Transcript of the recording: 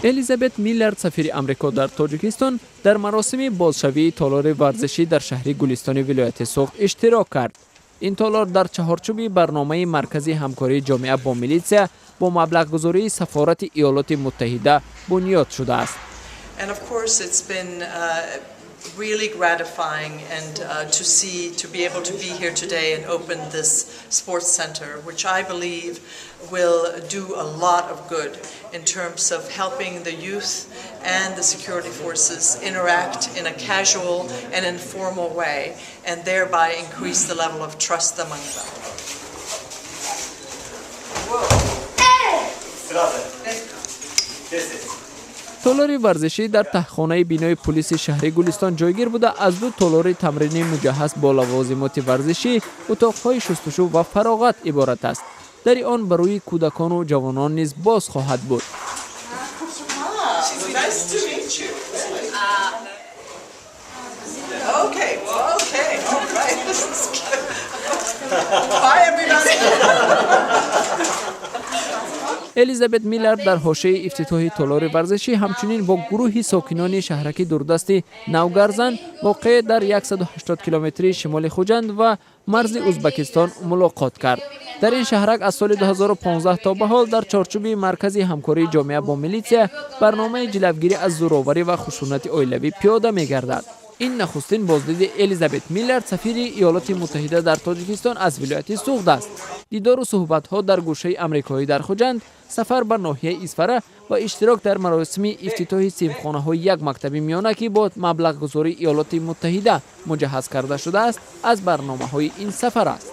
Элизабет Миллард, сафири Амрико дар Тоҷикистон, дар маросими бозшавии толори варзишӣ дар шаҳри Гулистони вилояти Суғд иштирок кард. Ин толор дар чаҳорчӯби барномаи Маркази ҳамкории ҷомеа бо милитсия бо маблағгузории Сафорати Иёлоти Муттаҳида бунёд шудааст. And of course, it's been really gratifying and to see, to be able to be here today and open this sports center, which I believe will do a lot of good in terms of helping the youth and the security forces interact in a casual and informal way and thereby increase the level of trust among them. Whoa. Толори варзишӣ дар таҳхонаи бинои пулиси шаҳри Гулистон ҷойгир буда, аз ду толори тамринӣ, муҷаҳҳаз бо лавозимоти варзишӣ, утоқҳои шустушӯ ва фароғат иборат аст. Дари он ба рӯи кӯдакону ҷавонон низ боз хоҳад буд. Nice to meet you. Okay, okay, all right. This is good. Bye, everybody. Элизабет Миллард дар ҳошияи ифтитоҳи толори варзишӣ ҳамчунин бо гурӯҳи сокинони шаҳраки дурдасти Навгарзан, воқеъ дар 180 километрии шимоли Хуҷанд ва марзи Узбакистон, мулоқот кард. Дар ин шаҳрак аз соли 2015 то ба ҳол дар чорчӯби Маркази ҳамкории ҷомеа бо милитсия барномаи ҷилавгирӣ аз зӯроварӣ ва хушунати оилавӣ пиёда мегардад. Ин нахустин боздиди Элизабет Миллард, сафири Иёлоти Муттаҳида дар Тоҷикистон, аз вилояти Суғд аст. Дидору суҳбатҳо дар гӯшаи амрикоӣ дар Хуҷанд, сафар ба ноҳияи Исфара ва иштирок дар маросими ифтитоҳи синфхонаҳои як мактаби миёна, ки бо маблағгузории Иёлоти Муттаҳида муҷаҳҳаз карда шудааст, аз барномаҳои ин сафар аст.